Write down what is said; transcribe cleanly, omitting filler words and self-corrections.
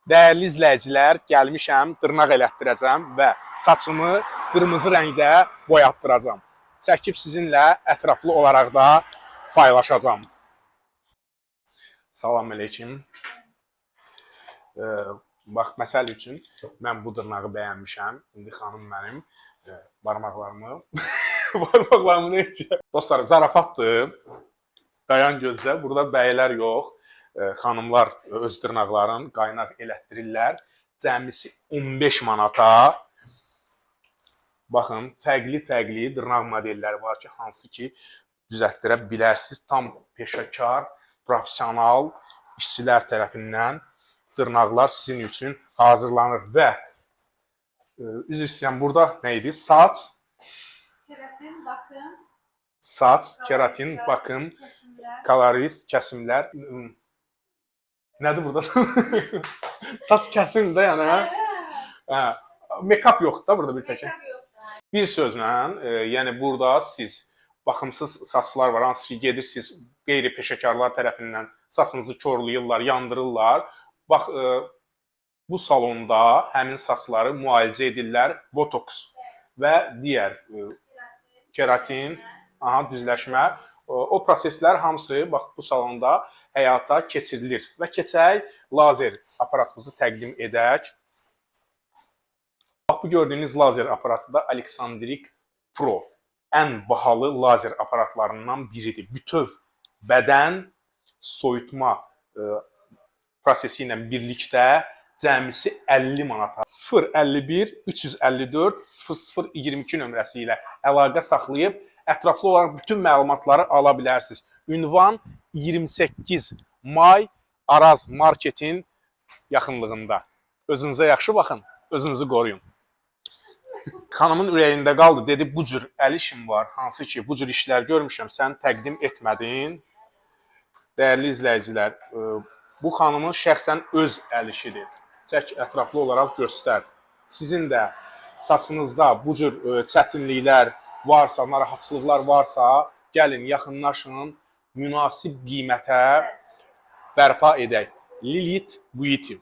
Dəyərli izləyicilər, gəlmişəm, dırnaq elətdirəcəm və saçımı qırmızı rəngdə boyatdıracam. Çəkib sizinlə ətraflı olaraq da paylaşacağam. Salam əleykum. Bax, məsəl üçün mən bu dırnağı bəyənmişəm. İndi xanım mənim barmaqlarımı barmaqlarımı nə edəcək? Dostlar, zarafatdır. Dayan gözlə. Burada bəylər yox, xanımlar öz dırnaqlarını qaynaq elətdirirlər. Cəmisi 15 manata. Baxın, fərqli-fərqli dırnaq modelləri var ki, hansı ki düzəltdirə bilərsiniz. Tam peşəkar, professional işçilər tərəfindən dırnaqlar sizin üçün hazırlanır və üzr istəyirəm, burada nə idi? Saç, Keratin, bakım, saç, keratin, bakım, kesimler. Kolorist, kəsimlər. Nədir burada? Saç kəsim də yəni, hə? Hə. Make-up yoxdur da burada bir təkə. Make-up yok. Bir sözlə, yəni burada siz baxımsız saçlar var, hansı ki gedirsiniz qeyri-peşəkarlar tərəfindən saçınızı korlayırlar, yandırırlar. Bax, bu salonda həmin saçları müalicə edirlər, botoks və digər keratin, aha, düzləşmə, o proseslər hamısı bax bu salonda həyata keçirilir. Və keçək lazer aparatımızı təqdim edək. Bax bu gördüyünüz lazer aparatı da Alexandric Pro ən bahalı lazer aparatlarından biridir. Bütöv bədən soyutma prosesi ilə birlikdə cəmisi 50 manata. 051 354 0022 nömrəsi ilə əlaqə saxlayıb ətraflı olaraq bütün məlumatları ala bilərsiniz. Ünvan 28 may Araz marketin yaxınlığında. Özünüzə yaxşı baxın, özünüzü qoruyun. Xanımın ürəyində qaldı, dedi bu cür əl işim var, hansı ki bu cür işlər görmüşəm, sən təqdim etmədin. Dəyərli izləyicilər, bu xanımın şəxsən öz əl işidir. Çək ətraflı olaraq göstər. Sizin də saçınızda bu cür çətinliklər varsa, narahatçılıqlar varsa, gəlin yaxınlaşın, münasib qiymətə bərpa edək. Lilith Beauty.